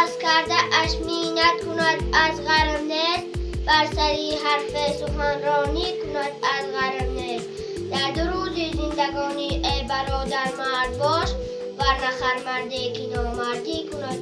Аз кардааш миннат кунад, аз ғарм нест. Бар сари ҳарфе суханронӣ кунад, аз ғарм нест. Дар ду рӯзи зиндагонӣ, эй бародар, мард бош, вар на хар марде ки номардӣ кунад.